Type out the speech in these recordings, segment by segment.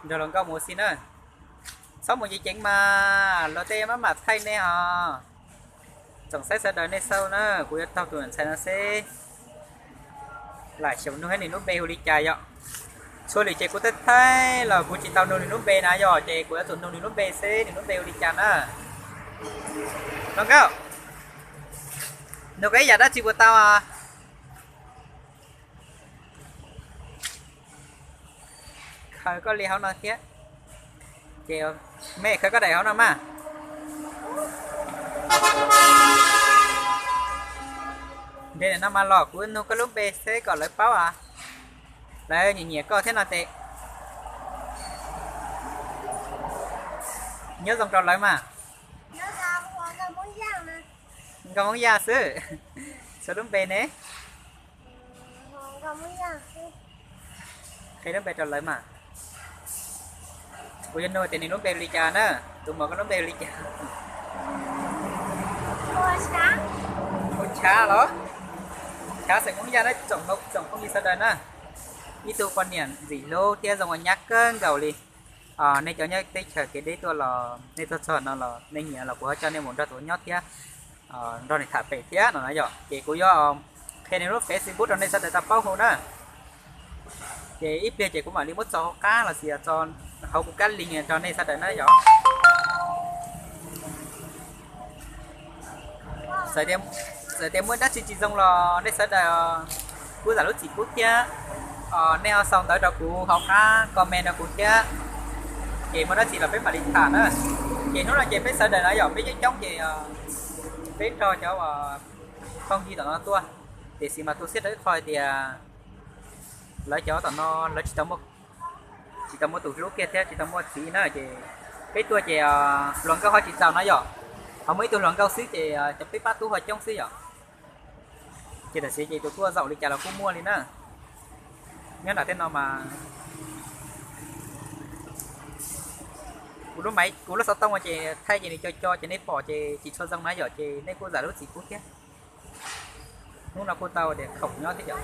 Nrog luag nkauj mus ua si na. Txhob mus ceev ceev mas luag tej maj mam thaij nej os. Tsoom saib sawv daws nej xauj na, kuv yuav taug tus ntxhais no seb lam xyaum nug nws lub npe hu li cas yom. Txhua lwm ces kuv thaij thaij los kuv tsis tau nug nws lub npe na yom, ces kuv yuav tsum nug nws lub npe seb nws lub npe hu li cas na. Luag nkauj, nug koj ib yam dab tsi puas tau? Khaws koj li hauv no thiab. Ces mej khaws koj daim hauv no mas. Nrog no mas los kuv nug koj lub npe seb kom lawv paub, lawv nyiam nyiam koj thiab no ces nyob zoo rau lawv mas. Nkauj Hmoob Yaj xwb. Xav lub npe ne? Qhia lub npe rau lawv mas. Kuv yuav nug tias nws lub npe li cas na, tus muam koj lub npe li cas? Hu Chav los? Chav xeem Hmoob Yaj na, tsoom phooj ywg sawv daws na. Ib tug poj niam ntxim hlub thiab zoo ua nyab kawg nkaus li. Nej cov nyob teb chaws kev deb tuaj los nej tuaj txog no los nej nyiam los kuv ho coj nej mus nrog tus nyob thiab, nrog nws tham pem thiab no na yom. Ces kuv yuav qhia nws lub Facebook rau nej sawv daws tau paub hu na. Ces ib pliag ces kuv mam li muab tso hauv qab los sis tso hauv kuv kab li rau nej sawv daws na yom. Txawm tias muaj dab tsi tsis zoo los nej sawv daws kuj zam lub txim pub thiab. Nej ho sau ntawv rau kuv hauv qab comment rau kuv thiab. Ces muaj dab tsi los peb mam li tham na. Ces hnub no ces peb sawv daws na yom, peb coob coob ces peb nrog cov phooj ywg tom no tuaj. Tiam sis mas tu siab rau ib qho hais tias lawv cov tom no lawv tsis tau muaj, tsis tau muaj tus hlub kiag thiab tsis tau muaj txiv na ces peb tuaj ces hluas nkauj ho tsis txaus na yom. Ho muaj ib tug hluas nkauj xwb ces cov peb pab tub ho coob xwb yom. Ces tam sim ces tus tuaj zaum li cas los kuj muaj li na. Nyob nram tej no mas kuv lub xov tooj ces thaij ces nws co co ces nej pom ces tsis tshua zoo na yom, ces nej kuj zam lub txim pub thiab. Hnub no kuj tau tias khoom nyob thiab yom.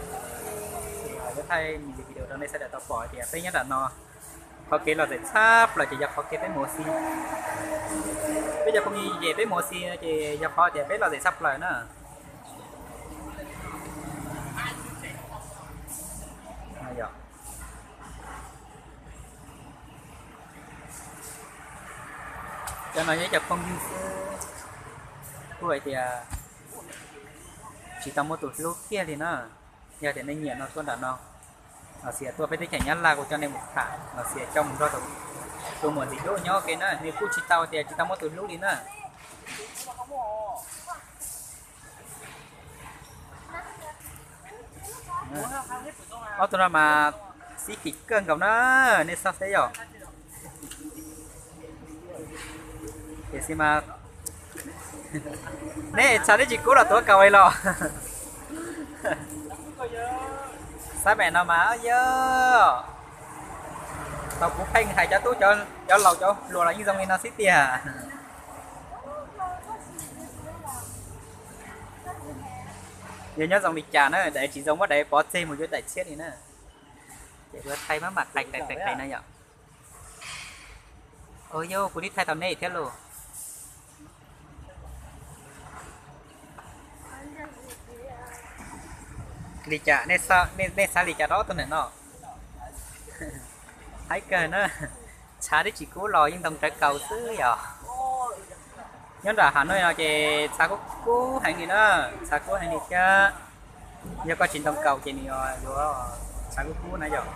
Yuav thaij video rau nej sawv daws tau pom tias peb nyob nram no qhov kev lom zem tshaj plaws ces yog qhov kev peb mus ua si. Peb cov phooj ywg ces peb mus ua si ces yog qhov tias peb lom zem tshaj plaws na. Cov no yog cov phooj ywg xwb, kuj hais tias tsis tau muaj tus hlub kiag li na. Yog tias nej nyiam no tuaj nram no, los sis tuaj peb teb chaws Nyab Laj kuv coj nej mus tham, los sis coj mus nrog tus muam ntxim hlub nyob ua ke na, nws kuj tsis tau tias tsis tau muaj tus hlub li na. Ob tug no mas xib fim kawg nkaus na, nej xauj seb yom. Tiam sis mas nej tshav dib tsis kub los tuav kaus li los. Xab pem no mas yog tau kuv pheej hais cov tub cov laus cov hluas los yeej zoo li no xwb tiag. Yog nyob zoo li cas na, daim tsis zoo muab daim pov tseg mus yuav daim tshiab li na. Ces ua thaij maj mam qais qais qais qais no yom. Yog kuv twb thaij tau nej thiab lauj. Li cas nej xav li cas rau ob tug ntawm no? Haib kawg na, tshav twb tsis kub los yeej ntoo rawv kaus xwb yom. Nyob nram Hav Nuj no ces tshav kub kub heev li na, tshav kub heev li thiab. Yog koj tsis ntoo kaus ces nws yuav tshav kub kub na yom.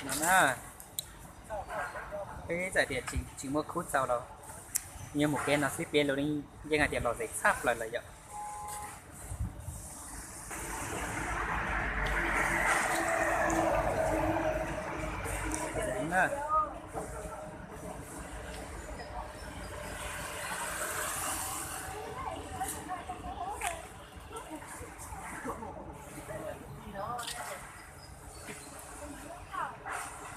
No na, peb txawm tias tsis muaj khub txaus los yog mus kev no xwb peb lus yeej hais tias lom zem tshaj plaws lawm yom.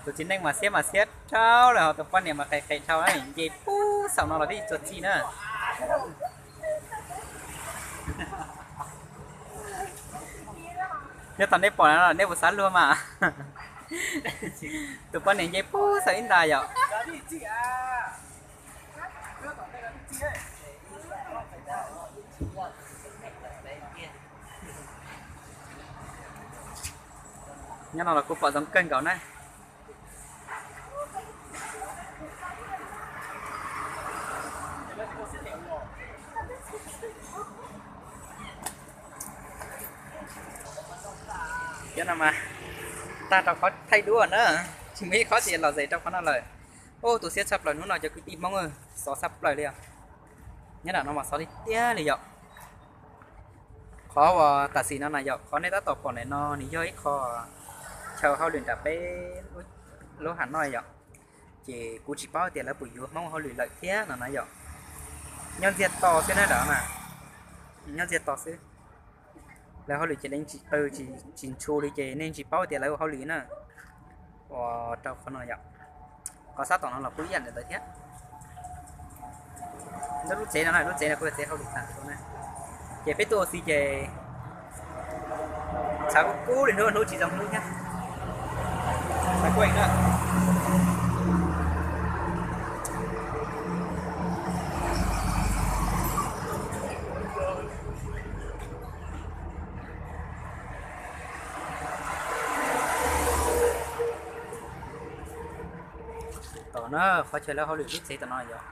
Tus txiv neej mas xiab mas xiab dhau lawm, ho tus poj niam mas qes qes dhau na, nce puag saum no los twb tsis txuag txij na. Nyob thaum nej pom no nej puas xav luag mas? Tus poj niam nce puag saum ib nta yom. Nyob no los kuj pom zoo kawg nkaus na. Cov no mas tag rau qhov thaij duab na, tsis muaj ib qhov tsis los zes rau qhov no lawm. Ub, tu siab tshaj plaws hnub no cov kwv tij Hmoob, xov tshaj plaws li os. Nyob nram no mas xov tiag tiag li yom. Qhov uas tam sim no na yom, qhov nej tab tom pom ntawm no nws yog ib qho chaw hauj lwm nram peb lub Hav Nois yom. Ces kuv tsis paub tias lawv puas yuav Hmoob hauj lwm lawm thiab no na yom. Nyob ntxiag to xwb na nram no na, nyob ntxiag to xwb. Lawv hauj lwm ces leej tsis qw tsis ntshu li ces nej tsis paub tias lawv ua hauj lwm na. Ua rau qhov no yom, qhov sab tom no los kuj ib yam ntawd thiab. Lub tsev no na, lub tsev no kuj yog tsev hauj lwm tag na. Ces peb tuaj ua si ces tshav kub kub li hnub, hnub tsis zoo hnub thiab. Tshav kub heev na. Tom na, qhov chaw lawv hauj lwm lub tsev tom no yom.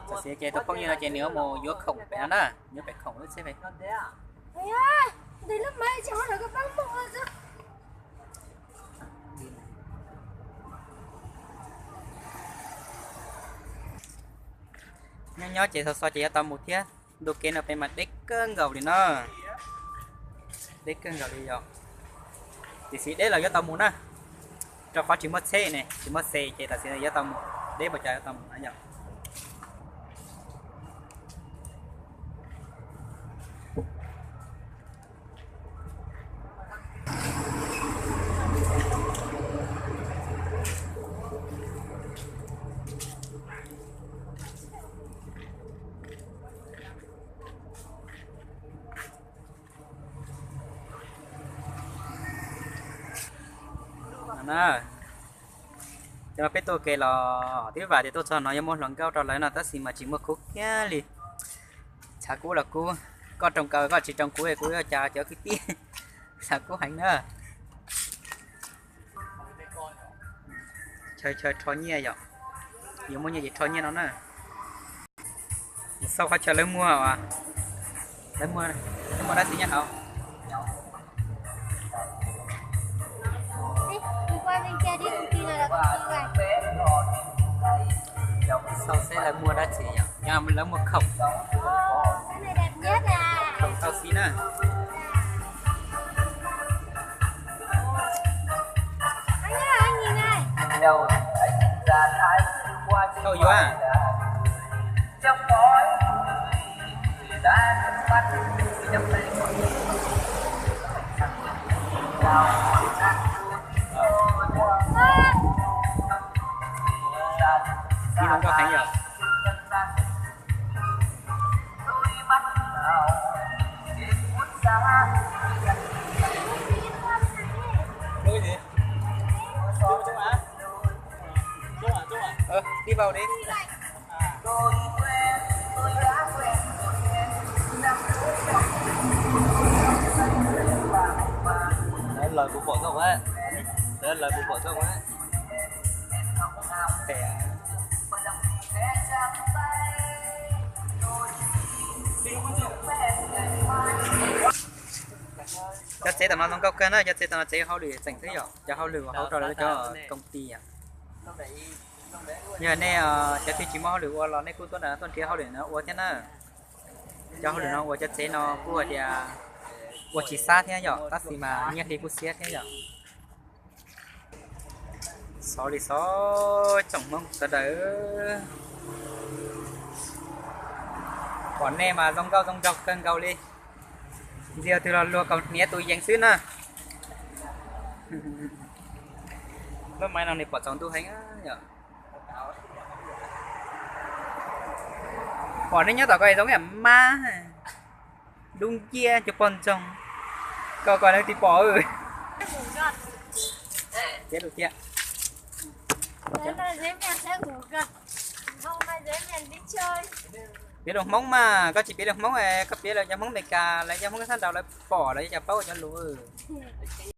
Tam sim ces tus phooj ywg no ces nws mus yuav khoom pem no na, yuav pem khoom lub tsheb pem. Nyob nyob ces xo xo ces yuav tau mus thiab. Ntu kev no pem mas deb kawg nkaus li no. Deb kawg nkaus li yom. Tiam sis deb los yuav tau mus na, rau qhov tsis muaj tsheb ne, tsis muaj xe ces tam sim no yuav tau mus, deb puas cas yuav tau mus na yom. Cov no peb tuaj ke los twb vam tias tuaj txog no yuav muaj hluas nkauj rau lawv no tab sis mas tsis muaj khub kiag li. Tshav kub los kub, koj roos kaw koj tsis roos kuv kuv yuav cas cov kwv tij. Tshav kub heev na. Chaw chaw rho nyiaj yom, yuav muaj nyiaj ces rho nyiaj no na. Xauj qhov chaw lawv muag, lawv muag dab tsi nyob hauv. Xauj seb lawv muag dab tsi yom, lawv muag khoom. Khoom tau xib na. Tau yuav. Ib no nkauj heev yom. Dib vau dib. Lawv lawv kuv pom zoo a, lawv lawv kuv pom zoo a. Cov tsev tam no zoo nkauj kawg na, cov tsev tam no tsev hauj lwm tseem xwb yom, cov hauj lwm uas hauv rau lawv cov koom ti. Yog nej cov twg tsis muaj hauj lwm ua los nej kuj tuaj nram tuaj nrhiav hauj lwm no ua thiab na. Cov hauj lwm no ua cov tsev no kuj hais tias ua tsis xab thiab yom, tab sis mas nyiaj hli kuj xiab thiab yom. Xov li xov tsoom Hmoob sawv daws, pom nej mas zoo nkauj zoo nraug kawg nkaus li. Ntxias twg los luag kaus hniav tus yees xwb na. Lub maiv no nws pom tsaus ntuj heev yom. Pom nej nyob tom ko zoo yam mab, dub nciab cov poj ntxoog, ko ko leej twg pom. Tiag tiag. Piav lus Hmoob mas, koj tsis piav lus Hmoob, koj piav lus cov Hmoob Amelikas los cov Hmoob sab nraud lawv pom lawv yuav cas paub cov lus.